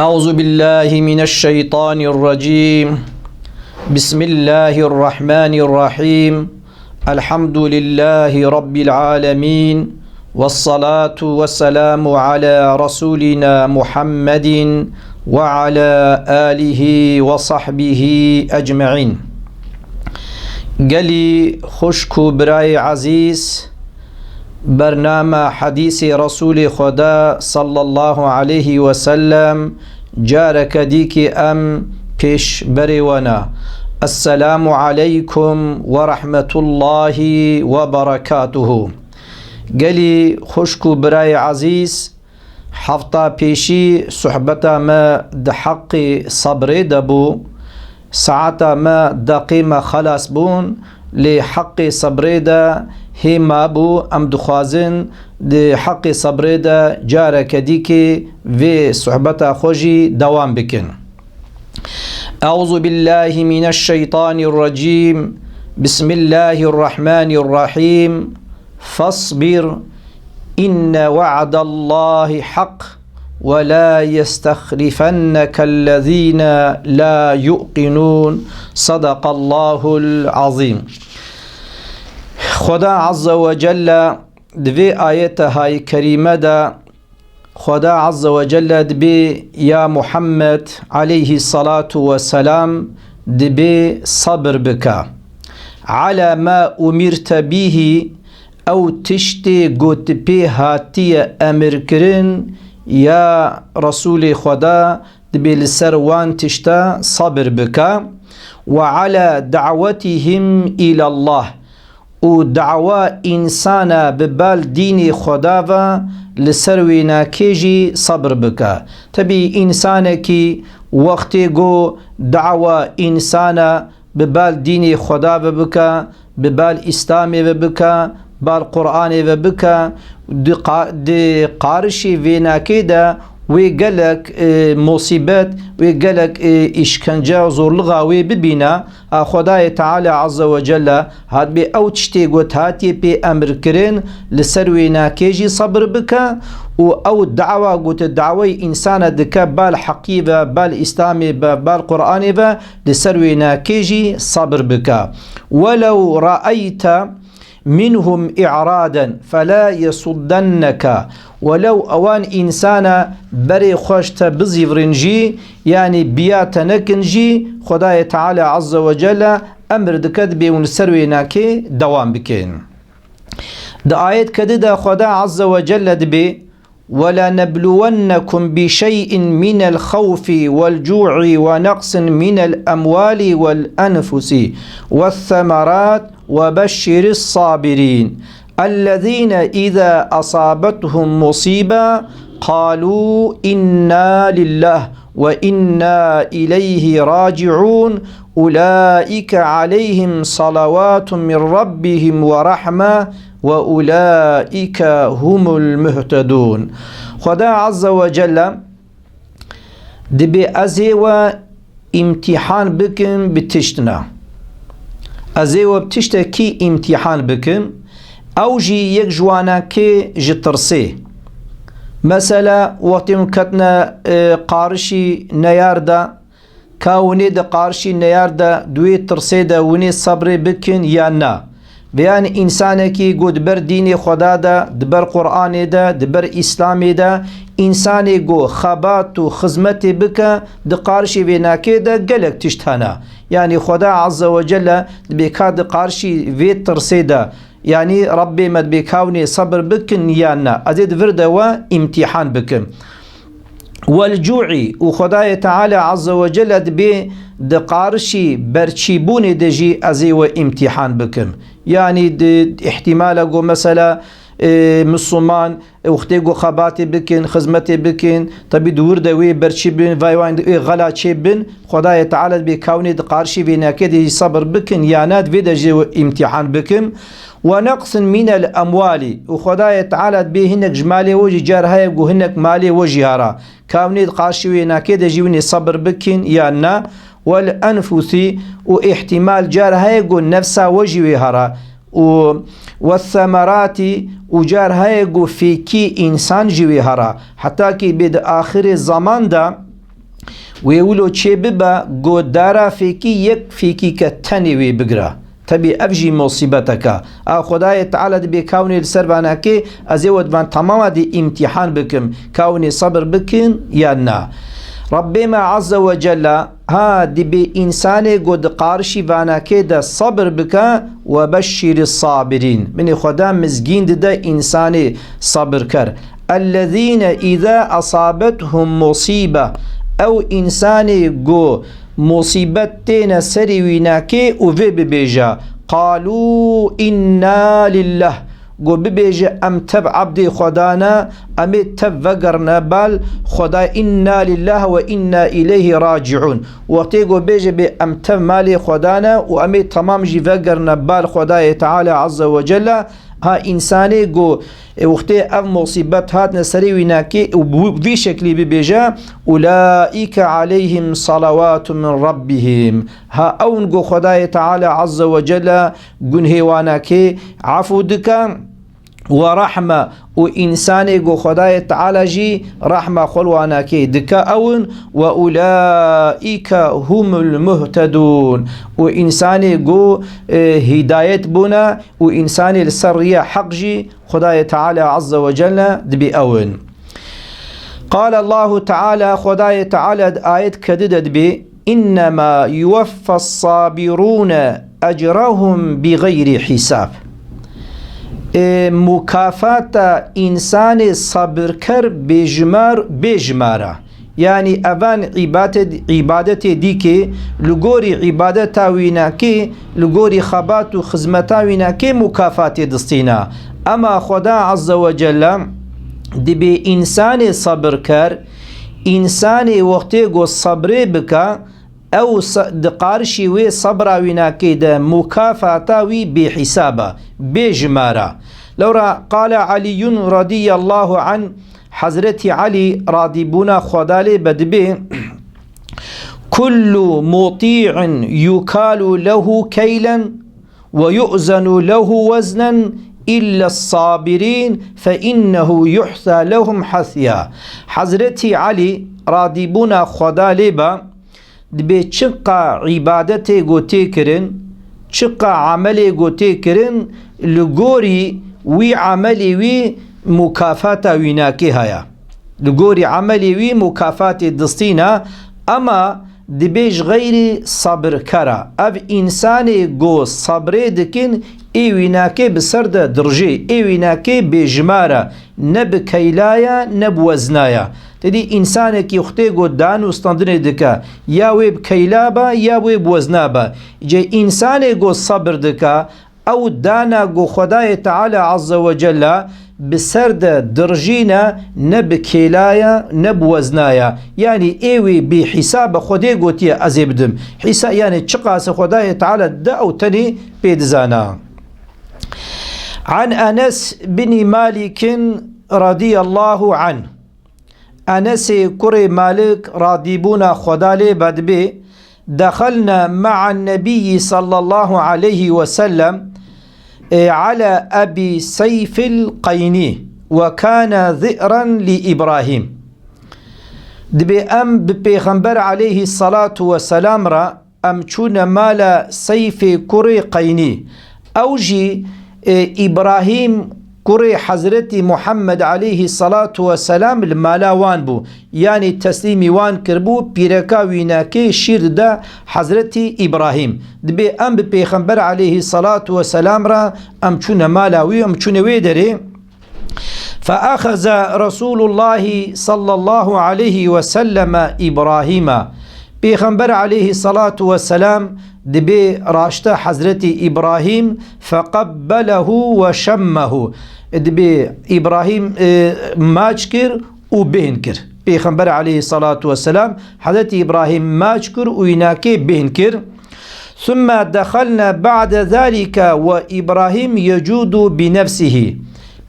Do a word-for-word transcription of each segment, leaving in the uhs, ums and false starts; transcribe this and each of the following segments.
أعوذ بالله من الشيطان الرجيم. بسم الله الرحمن الرحيم. الحمد لله رب العالمين. والصلاة والسلام على رسولنا محمد وعلى آله وصحبه أجمعين. Gelî xwişk û birayê ezîz, bernama hedîsê Resûlê Xweda sallallahu aleyhi ve sellem careke dîkî em pêş berê we ne. Esselamu aleykum ve rahmetullahi ve berekatuhu. Gelî xwişk û birayê ezîz, hefta pêşî sohbeta me di heqê sebrê de bû. Saeta me, deqê me xelas bûn, lê heqê sebrê de hê mabû. Em dixwazin di heqê sebrê de careke dîkê vê sohbeta xwe jî dewam bikin. أعوذ بالله من الشيطان الرجيم. بسم الله الرحمن الرحيم. فاصبر إن وعد الله حق ولا يستخلفنك الذين لا يوقنون. صدق الله العظيم. Xweda Azze ve Celle di vê ayetehayê kerîme de Xweda Azze ve Celle dibê ya Muhammed aleyhî salatu ve selam dibê sabir bike. Ala ma umirte bihî, ew tiştê ku tu pê hatiye emirkirin ya Resûlê Xweda dibê li ser wan tişta sabir bike. Ve ala da'wetihim ilallah. Û dawa însana bi bal dînê Xweda ve li ser wênakê jî sebir bike. Tebî însanekî wextê ku dawa însana bi bal dînê Xweda ve bike, bi bal Îslamê ve bike, bal Qur'anê ve bike, di qa-, di qarişê vênakê de wê gelek, e, musîbet, wê gelek, e, îşkence, zorluğa wê bibîne, a Xwedayê Teala Azze ve Celle hat bê ew tiştê got hatiye pê emir kirin, li ser wênakê jî sebir bike û ew dawa got dawayê însana dike bal heqî ve, bal Îslamê ve, bal Qur'anê ve, li ser wênakê jî sebir bike. Welew ra'eyte minhum i'raden fela yesuddenneke. Welew ewan însana berê xwe ji te bizîvirin jî, yanî biya te nekin jî, Xwedayê Teala Azze ve Celle emir dike dibê hûn li ser wênakê dewam bikin. Di ayet kedî de Xweda Azze ve Celle dibê, ولنبلونكم بشيء من الخوف والجوع ونقص من الأموال والأنفس والثمرات وبشر الصابرين الذين إذا أصابتهم مصيبة قالوا إنا لله وإنا إليه راجعون أولئك عليهم صلوات من ربهم ورحمة وأولئك هم المهتدون. Xweda Azze ve Celle dibê ez ê we îmtîhan bikim bi tiştine. Ez ê we bi tiştekî îmtîhan bikim. Ew jî yek ji wanakê ji tirsê. Mesela, wextê hûn ketine, e, qarişî neyar de, ka hûnê di qarişî neyar de, di wê tirsê de hûnê sebrê bikin yan na? Vê yanî însanekî ku di ber dînê Xweda de, di ber Qur'anê de, di ber Îslamê de, însanê ku xebat û xizmetê bike, di qarişî vênakê de gelek tişt hene. Yanî Xweda Azze ve Celle dibê ka di qarişî vê tirsê de, yanî Rebbê me dibê ka hûnê sebir bikin yan na? Ez ê di vir de we îmtîhan bikim. Wel cu'î, û Xwedayê Teala Azze ve Celle dibê di qarişî berçîbûnê de jî ez ê we îmtîhan bikim. Yanî di îhtîmala ku mesela, e, Misliman, e, wextê ku xebatê bikin, xizmetê bikin, tebî di wir de wê berçî bin, vay wan wê xela çê bin, Xwedayê Teala dibê ka hûnê di qarişî vênakê de jî sebir bikin, ya na di vê de jî we îmtîhan bikim. Ve neqsin minel emwali. Û Xwedayê Teala dibê hinek ji malê we jî car heye ku hinek malê we jî hara. Ka hûnê di qarşî wênakê de jî hûnê sebir bikin yan na. Wel enfusi, û îhtîmal car heye ku nefsa we jî wê hara. Û ve semerati, û car heye ku fêkî însan jî wê hara. Heta kî bê di axirê zeman de Wê wilo çê bibe, go dara fêkî yek fêkî ke tenê wê bigira. Tebî ev jî musîbeteke. A Xwedayê Teala dibê kawnê li ser vanakê, ez ê we di van tamama dê îmtîhan bikim. Kawnê sebir bikin ya na. Rabbê me Azze ve Celle, ha, dibê însanê go di qarişî vanakê de sebir bike, ve beşşîris sabirîn. Minê Xweda mizgîn dide însanê sebirker. Ellezîne îza esabethum musîbe. Ew însanê go musîbet têne serê wî nakê û vê bibêje, qalû inna lillah. Go bibêje, em tev ebdê Xweda ne, em ê tev vegerine bal Xweda, inna lillah ve inna ileyhi raciun. Wextê go bêje bê em tev malê Xweda ne û em ê temam jî vegerine bal Xwedayê Teala Azze ve Celle, ha însanê go, e, wextê ev musîbet hatine serê wî nakê û bi vî şeklî bibêje, ulaîke aleyhim salawatu min rabbihim. Ha ewn go Xwedayê Teala Azze ve Celle gunhê wanakê efû dike. Ve rahme, û însanê go Xwedayê Teala jî rahma xwe li wanakê dike ewin, ve ulaîke humul muhtedûn, û însanê go, e, hîdayet bûne û însanê li ser riya heq jî Xwedayê Teala Azze ve Celle dibî ewin. Qale Allahu Teala, Xwedayê Teala di ayet kedî de dibê, "Innema yuwaffas sabirûne ecrahum bi xeyrî hîsab." E, mukafata însanê sabirker bêjimar, bêjimar e. Yanî evan îbate-, îbadetê dîkê, li gorî îbadeta wî nakê, li gorî xebat û xizmeta wî nakê mukafatê distîna. Ema Xweda Azze ve Celle dibê însanê sabirker, însanê wextê go sabrê bike, ew sa-, di qarşî wê sabra wî nakê de mukafata wî bêhîsab e, bêjimar e. Lewra qale Elîyun radîyallahu anh, Hezretî Elî radîbûna Xweda lê be dibê, "Kullu mutî'in yukalu lehu keylen ve yu'zenu lehu weznen illa sabirîn fe innehu yuhsa lehum hasya." Hezretî Elî radîbûna Xweda lê be, dibê çiqa îbadetê go tê kirin, çiqa emelê go tê kirin, li gorî wî emelê wî mukafata wî nakê haya. Li gorî emelê wî mukafatê distîna, ema dibê ji xeyrî sabirkera. Ev însanê go sabrê dikin, ê wî nakê bi ser de dirjê, ê wî nakê bêjimar e, ne bi keyla ye, ne bi wezna ye. Tedî însanekî wextê go dan û standinê dike, ya wê bi keyla be, ya wê bi wezna be. Cê însanê go sabir dike, ew dana go Xwedayê Teala Azze ve Celle bi ser de dirjîne, ne bi kêla ye, ne bi wezna ye. Yanî ê wê bê hîsab e, Xwedê gotiye, ez ê bidim. Hîsa-, yanî çiqas e Xwedayê Teala de ew tenê pê dizana. An Enes bin Malikin radîyallahu anh. Enesê kurê Malik radîbûna Xweda lê be dibê, "Dexelne me'an nebiyyi sallallahu aleyhi ve sellem, e, ala Ebî Seyfil Qeynî ve kâne zi'ren li Îbrahîm." Dibê em bi Pêxember aleyhî salatu ve selam re em çûne mala Seyfê kurê Qeynî. Ew jî, e, Îbrahîm kurê Hezretî Muhammed aleyhî salatu ve selam li mala wan bû. Yanî teslîmî wan kiribû, pîreka wî nakê şîr dide Hezretî Îbrahîm. Dibê em bi Pêxember aleyhî salatu ve selam re em çûne mala wî, em çûne wê derê. Feaxeze Resûlullahî sallallahu aleyhi ve selleme Îbrahîme. Pêxember aleyhî salatu ve selam dibê raşte Hezretî Îbrahîm, feqebbelehu ve şemmehu. Dibê Îbrahîm, e, maç kir û bêhn kir. Pêxember aleyhî salatu ve selam Hezretî Îbrahîm maç kir û înakê bêhn kir. Sümme dexelne ba'de zalike ve Îbrahîm yecûdu bi nefsihî.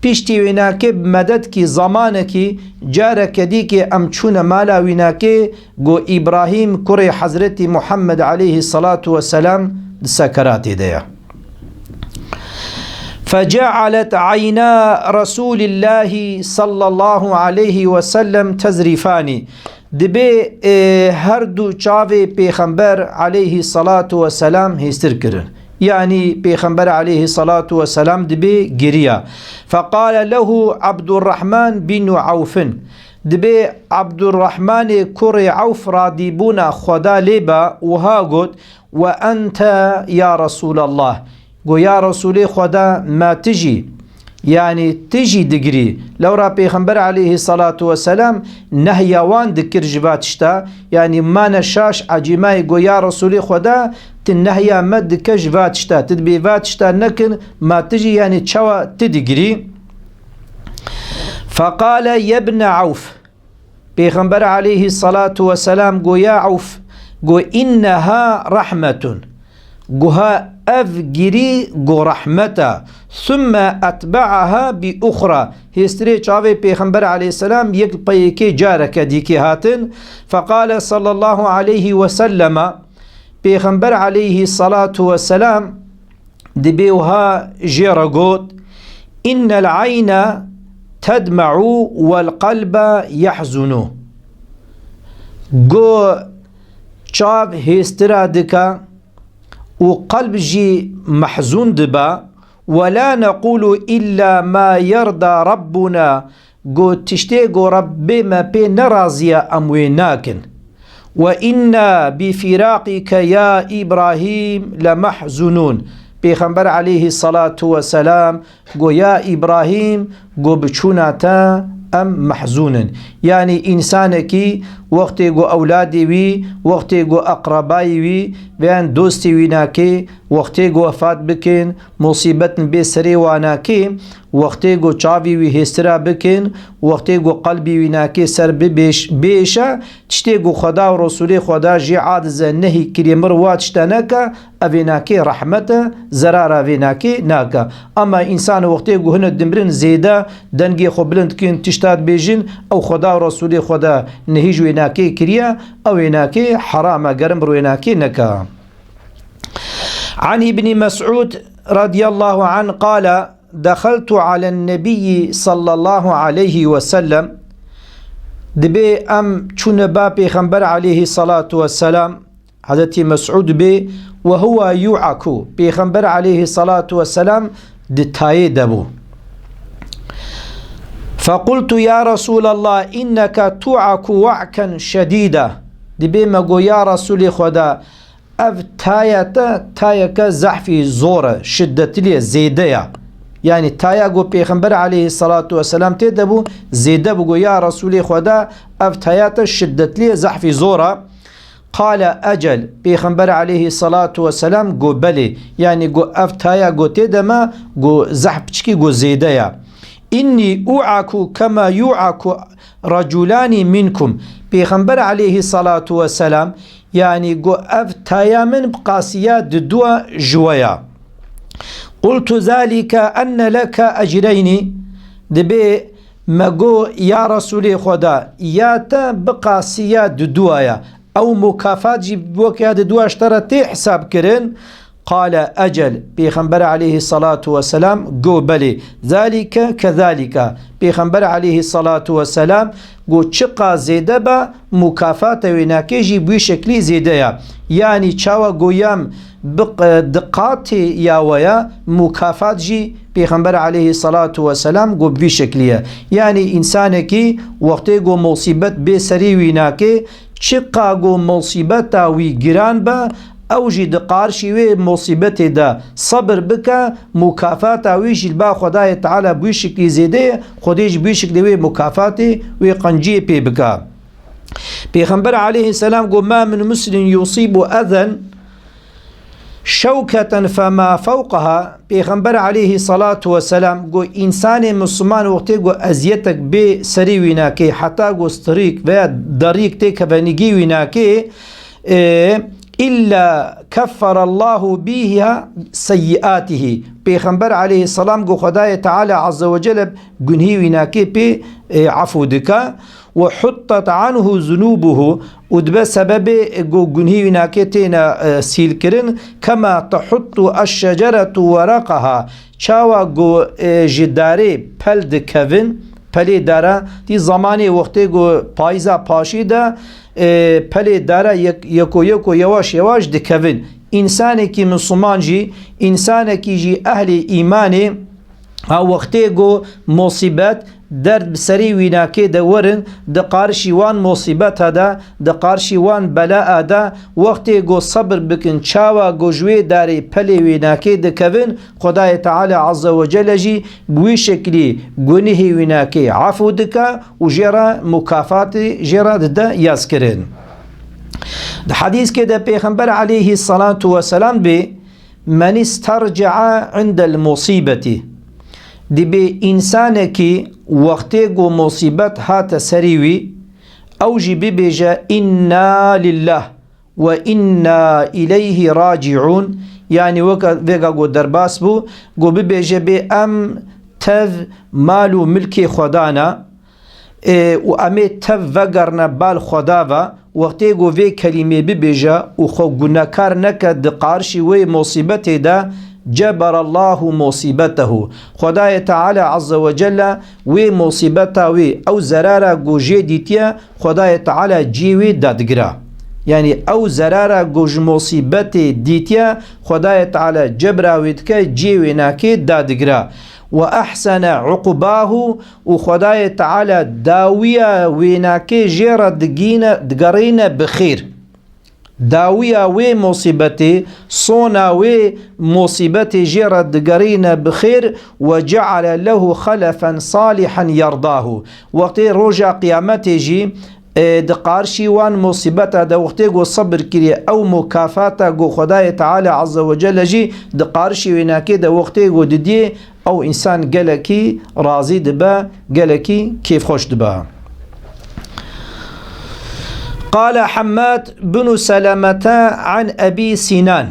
Piştî wê nakê bi medetkî zamanekî careke dîkê em çûne mala wî nakê, go Îbrahîm kurê Hezretî Muhammed aleyhî salatu ve selam di sekeratê de ye. Fecealet eyna Resûlillahî sallallahu aleyhi ve sellem tezrîfanî. Dibê, e, her du çavê Pêxember aleyhî salatu weselam hêstir kirin. Yanî Pêxember aleyhî salatu weselam dibê giriya. Feqale lehu Abdurrahman bin Awfin. Dibê Abdurrahmanê kurê Awf radîbûna Xweda lê be wiha got, "Ve ente ya Resûlallah." Go, "Ya Resûlê Xweda, me tu jî, yanî tu jî digirî." Lewra Pêxember aleyhî salatu weselam nehya wan dikir ji va tişta, yanî mane şaş, ecîmayê go, "Ya Resûlê Xweda, tu nehya me dike ji va tişta, tu dibê va tişta nekin, ma tu jî, yanî çawa tu digirî?" Feqale yebne Awf. Pêxember aleyhî salatu weselam go, "Ya Awf," go, "inneha rahmetun." Go, "Ha ev girî go rahmet e." Summe etbe'aha bi uxra. Hêstirê çavê Pêxember aleyhisselam yek peyekê careke dîkê hatin. Feqale sallallahu aleyhi ve selleme. Pêxember aleyhî salatu weselam dibê wiha jê re got, "Innel ayne tedme'u wel qalbe yahzunu." Go, "Çav hêstira dike û qalb jî mehzûn dibe, ve la nequlu illa ma yerda Rabbuna." Go, "Tiştê go Rebbê me pê nerazî ye, em wê nakin. Ve inna bi firaqike ya Îbrahîm lemehzunûn." Pêxember aleyhî salatu weselam go, "Ya Îbrahîm, go bi çûna te em mehzûn in." Yanî însanekî wextê go ewladê wî, wextê go eqrebayê wî, veyan dostê wî nakê, wextê go wefat bikin, musîbetin bê serê wa nakê, wextê go çavî wî hêstira bikin, wextê go qelbî wî nakê ser bibêş-, bêşe, tiştê go Xweda û Resûlê Xweda jê adize nehî kirî mir wa tişte neke, evê nakê rehmet e, zerara vê nakê nake. Ama însan wextê go hine dimrin zêde dengê xwe bilind kin, tişta dibêjin, ew Xweda û Resûlê Xweda nehî ji wê nakê kiriye, ew wê nakê heram e, gerim bir wê nakê neke. An Îbnî Mes'ûd radiyallahu anh qale, "Dexeltu alen Nebiyyi sallallahu aleyhi ve sellem." Dibê em çûne ba Pêxember aleyhî salatu weselam, Hezretî Mes'ûd bê, "Ve huwa yu'aku." Pêxember aleyhî salatu weselam di tayê de bû. "Fequltu ya Resûlallah, inneke tu'aku wa'ken şedîda." Dibê me go, "Ya Resûlê Xweda, ev taya te tayeke zehfî zor e, şiddetli ye, zêde ye." Yanî taya go Pêxember aleyhî salatu weselam tê de bû, zêde bû, go, "Ya Resûlê Xweda, ev taya te şiddetli ye, zehfî zor e." Qale ecel, Pêxember aleyhî salatu weselam go, "Belê." Yanî go, "Ev taya go tê de me, go zehf piçkî go zêde ye." "Inni u'aku kema yu'aku raculani minkum." Pêxember aleyhî salatu weselam, yanî go, "Ev taya min bi qasiya di dua ji we ya." "Qultu zalike enne leke ecreyni." Dibê me go, "Ya Resûlê Xweda, ya te bi qasiya di dua ya. Ew mukafat jî wek ya di dua ji te re tê hesab kirin?" Qale ecel. Pêxember aleyhî salatu weselam go, "Belê. Zalike kezalike." Pêxember aleyhî salatu weselam go, "Çiqa zêde be, mukafata wê nakê jî bi wî şeklî zêde ye." Yanî çawa goyam bi q-, di qatê ya we ye, mukafat jî Pêxember aleyhî salatu weselam go bi vî şeklî ye. Yanî însanekî wextê go musîbet bê serî wî nakê, çiqa go musîbeta wî giran be, ew jî di qarşî wê musîbetê de sebir bike, mukafata wî jî li ba Xwedayê Teala bi wî şiklî zêde ye, Xwedê jî bi wî şiklî wê mukafatê, wê qenciyê pê bike. Pêxember aleyhisselam got, "Ma min muslimin yusibu ezen şewketen fema fewqaha." Pêxember aleyhissalatu vesselam got, "Însanê Misliman wextê got eziyetek bê serî wî nakê, heta got strîk veya derîk tê kevenîgî wî nakê, e, illa kefferallahu biha seyyiatihi." Pêxember aleyhisselam got, "Xwedayê Teala azze ve celle gunhî wî nakê pê, e, efû dike." "Ve huttat anhu zunubuhu", û dibe sebebê, e, gu-, gunhî wî nakê têne, e, sîl kirin, "kema tehuttu eşşeceretu weraqaha", çawa ku, e, ji darê pel dikevin, pelê dara, tî zamanê wextê ku payîza paşî de, e, pelê dara yek, yeko yeko, yewaş yewaş dikevin. Însanekî misliman jî, însanekî jî ehlê îmanê, ha wextê ku musîbet, derd bi serê wînakê de werin, di qarşî wan musîbeta de, di qarşî wan belaa de, wextê ku sebir bikin, çawa ku ji wê darê pelê wînakê dikevin, Xwedayê Teala Azze ve Celle jî bi wî şeklî gunihê wînakê efû dike û jê re mukafatê jê re dide yazkirin. Di hedîskê de Pêxember aleyhî salatu ve selam bê, "Men isterce'a indel musîbetî." Dibê însanekî wextê ku musîbet hate serî wî, ew jî bibêje, "Înna lillah." "Ve inna ileyhi raciun." Yanî weka, vêga ku derbas bû, ku bibêje bê em tev mal û milkê Xweda ne, e, û em ê tev vegerine bal Xweda ve, wextê ku vê kelîmê bibêje û xwe gunekar neke di qarşî wê musîbetê de, "Ceberallahu musîbetehu." Xwedayê Teala Azze ve Celle wê musîbeta wê, ew zerara ku jê dîtiye, Xwedayê Teala cihê wê dadigira. Yanî ew zerara ku ji musîbetê dîtiye, Xwedayê Teala cebra wê dike, cihê wênakê dadigira. "Ve ehsene uqbahu", û Xwedayê Teala dawiya wênakê jê re digîne, digerîne bi xêr. Dawiya wê musîbetê, sona wê musîbetê jê re digerîne bi xêr, "ve ceale lehu xelefen salihan yerdahu." Wextê roja qiyametê jî, e, di qarşî wan musîbeta de wextê ku sebir kiriye, ew mukafata ku Xwedayê Teala Azze ve Celle jî di qarşî wênakê de wextê ku didiyê, ew însan gelekî razî dibe, gelekî kêfxweş dibe. Qala Hemmad bin Selemete an Ebî Sînan.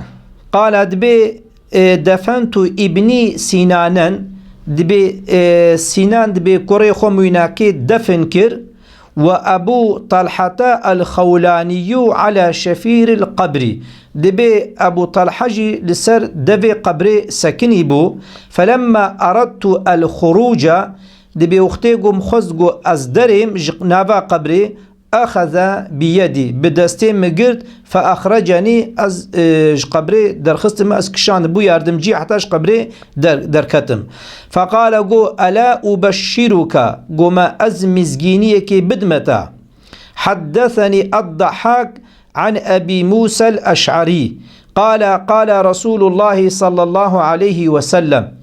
Qala dibê, e, defentu Îbnî Sînanen, dibê, e, Sînan dibê kurê xwe mûnakê defin kir, "Ve Ebu Talhata el-Xewlaniyyu ala şefîril qebrî." Dibê Ebu Talha jî li ser devê qebrê sekinî bû. "Felemma eradtu el-xuruca", dibê wextê ku min xwest ku ez derêm ji nava qebrê, "Exeze bi yedî", bi destê min girt, "fe exrecenî", ez, e, ji qebrê derxistim, ez kişand, bû yardimcî heta ji qebrê der-, derketim. Feqale, got, "Ela ubeşşiruke", got, "Me ez mizgîniyekê bidime te." Heddesenî Eddahhak an Ebî Mûsel Eş'arî. Qala, qala Resûlullahî sallallahu aleyhi ve sellem.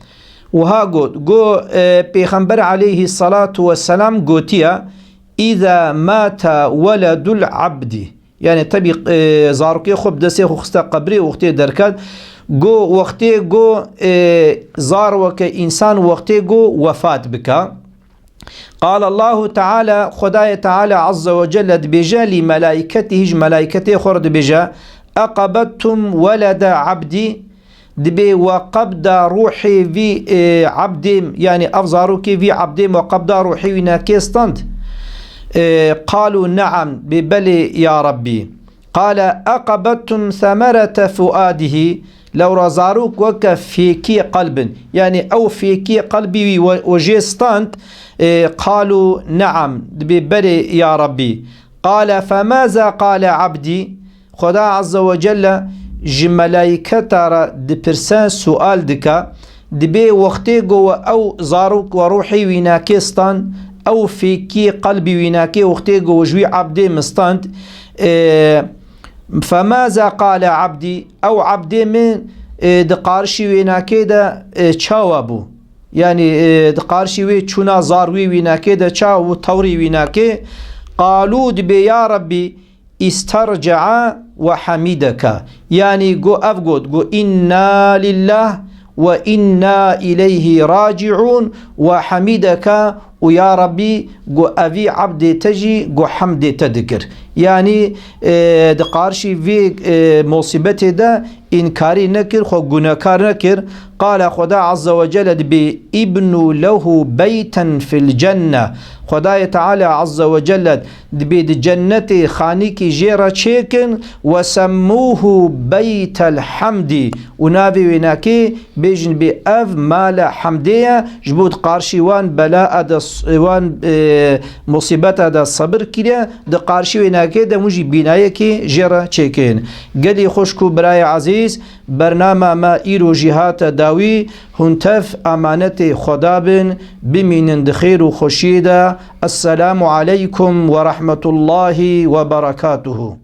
Wiha got, got, e, Pêxember aleyhî salatu ve selam gotiye, "Îza mata weledul abdî." Yanî tebî, e, zarokê xwe bi destê xwe xiste qebrê, wextê derket. Got, wextê got, e, zarweke însan wextê got wefat bike. Qala Allahu Teala, Xwedayê Teala Azze ve Celle dibêje, "Lî melaîketî", ji melaîketê xwe re dibêje, "Eqebettum welede abdî", dibê we qebda ruhê vî, e, abdê, yanî ev zarokê vî abdê we qebda ruhê wî neke stand? E, qalu ne'am, bê belê ya Rabbî. Qale, "Eqebettum semerete fuadihi", lewra zarok weke fêkiyê qelb in. Yanî ew fêkiyê qelbî wî we, we jê stand, e, qalu ne'am, dibê belê ya Rabbî. Qale, "Femaza qale abdî?" Xweda Azze ve Celle ji melaîketa re dipirse, sual dike. Dibê wextê ku we ew zarok we ruhê wî nake stand, ew fêkiyê qelbî wî nake wextê ku we ji wî abdê min stand, e, "Femaza qale abdî?" Ew abdê min, e, di qarşî wê nake de, e, çawa bû? Yanî, e, di qarşî wê çûna zar wî wî nake de çawa bû, tewrî wî nake? Qalu, dibê ya Rabbî, "Îsterce'a ve hamîdeke." Yanî got, ev got, got, "Înna lillah ve înna ileyhî raci'ûn ve hamîdeke", û ya Rabbî, got, "Evî abdê te jî got hemdê te dikir." Yanî, e, di qarşî vê, e, musîbetê de înkarî nekir, xwe gunekar nekir. Qala Xweda Azze ve Celle dibê, "Ibnu lehu beyten fil cenne." Xwedayê Teala Azze ve Celle dibê di cennetê xanîkî jê re çêkin, "Ve semmuhu beytel hamdi." Û navê wê nakê bêjin bê ev mala hemdê ye, ji bo di qarşî wan bela de s-, wan, e, musîbeta de sebir kiriye, di qarşî wê nakê de hûn jî bînayekî jê re çêkin. Gelî xwişk û birayê ezîz, bernama me îro jî hate dawî, hûn tev amanetê Xweda bin, bimînin di xêr û xweşiyê de. Esselamu aleykum ve rahmetullahi ve berekatuhu.